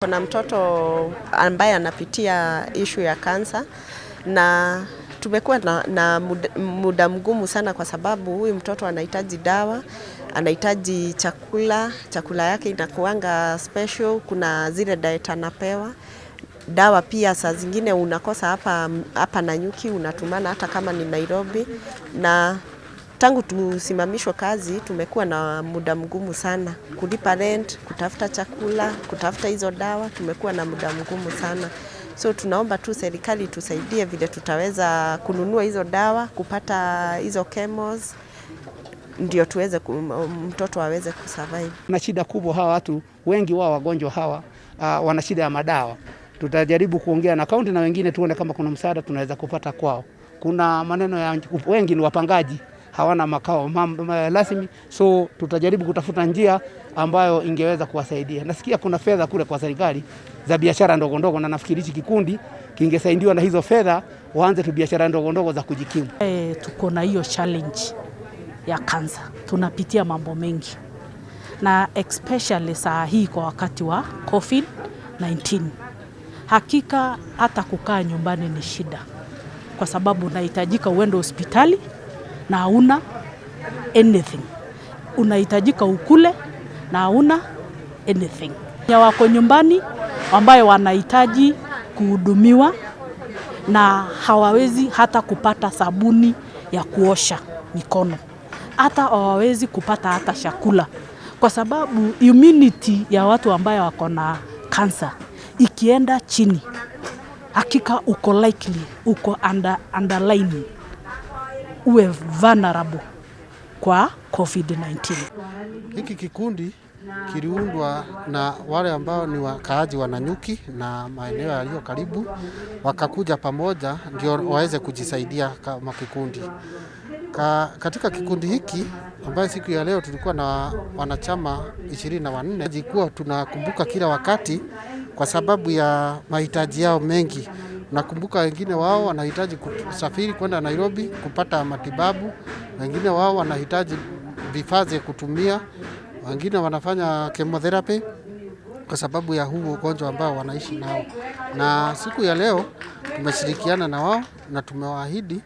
Kuna mtoto ambaye anapitia issue ya kansa na tumekuwa na muda mgumu sana kwa sababu huyu mtoto anahitaji dawa, anahitaji chakula, chakula yake inakuanga special, kuna zile diet anapewa. Dawa pia saa zingine unakosa hapa Nanyuki, unatumana hata kama ni Nairobi. Na tangu tusimamishwe kazi tumekuwa na muda mgumu sana kulipa rent, kutafuta chakula, kutafuta hizo dawa, tumekuwa na muda mgumu sana. So tunaomba tu serikali tusaidie vile tutaweza kununua hizo dawa, kupata hizo chemos, ndio tuweze mtoto aweze kusurvive. Na shida kubwa, hawa watu wengi wao wagonjwa hawa wana shida ya madawa. Tutajaribu kuongea na kaunti na wengine tuone kama kuna msaada tunaweza kupata kwao. Kuna maneno ya wengi ni wapangaji, hawana makao rasmi, so tutajaribu kutafuta njia ambayo ingeweza kuwasaidia. Nasikia kuna fedha kule kwa serikali za biashara ndogo ndogo, na nafikiri hichi kikundi kingesaidiwa na hizo fedha waanze tu biashara ndogo ndogo za kujikimu. Tuko na hiyo challenge ya kansa, tunapitia mambo mengi na especially saa hii kwa wakati wa COVID-19. Hakika hata kukaa nyumbani ni shida, kwa sababu unahitajika uende hospitali na hauna anything, unahitajika ukule na hauna anything. Ya wako nyumbani ambayo wanahitaji kuhudumiwa na hawawezi hata kupata sabuni ya kuosha mikono, hata hawawezi kupata hata chakula, kwa sababu immunity ya watu ambayo wako na kansa ikienda chini, hakika uko likely, uko underline uwe vulnerable kwa COVID-19. Hiki kikundi kiliundwa na wale ambao ni wakaaji wa Nanyuki na maeneo yaliyo karibu, wakakuja pamoja ndio waweze kujisaidia kama kikundi. Katika kikundi hiki ambayo siku ya leo tulikuwa na wanachama 24, jikuwa tunakumbuka kila wakati kwa sababu ya mahitaji yao mengi. Nakumbuka wengine wao wanahitaji kusafiri kwenda Nairobi kupata matibabu, wengine wao wanahitaji vifaa vya kutumia, wengine wanafanya chemotherapy kwa sababu ya huu ugonjwa ambao wanaishi nao. Na siku ya leo tumeshirikiana na wao na tumewaahidi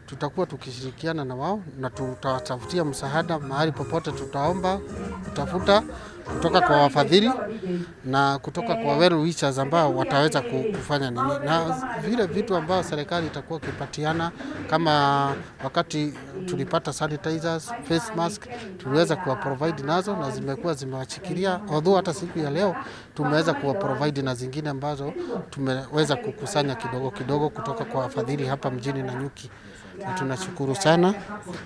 tutakuwa tukishirikiana na wao na tutawatafutia msaada mahali popote tutaomba kutafuta kutoka kwa wafadhili na kutoka kwa well wishers ambao wataweza kufanya nini, na vile vitu ambao serikali itakuwa ikipatiana, kama wakati tulipata sanitizers, face mask, tuliweza kuwa provide nazo na zimekuwa zimewashikilia, although hata siku ya leo tumeweza kuwa provide na zingine ambazo tumeweza kukusanya kidogo kidogo kutoka kwa wafadhili hapa mjini Nanyuki, na tunashukuru sana,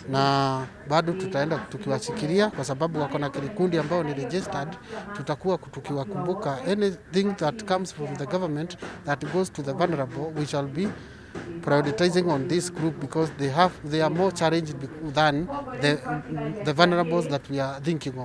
na bado tutaenda tukiwashikilia kwa sababu wako na kikundi ambao ni registered. Tutakuwa tukiwakumbuka. Anything that comes from the government that goes to the vulnerable, we shall be prioritizing on this group because they are more challenged than the vulnerables that we are thinking of.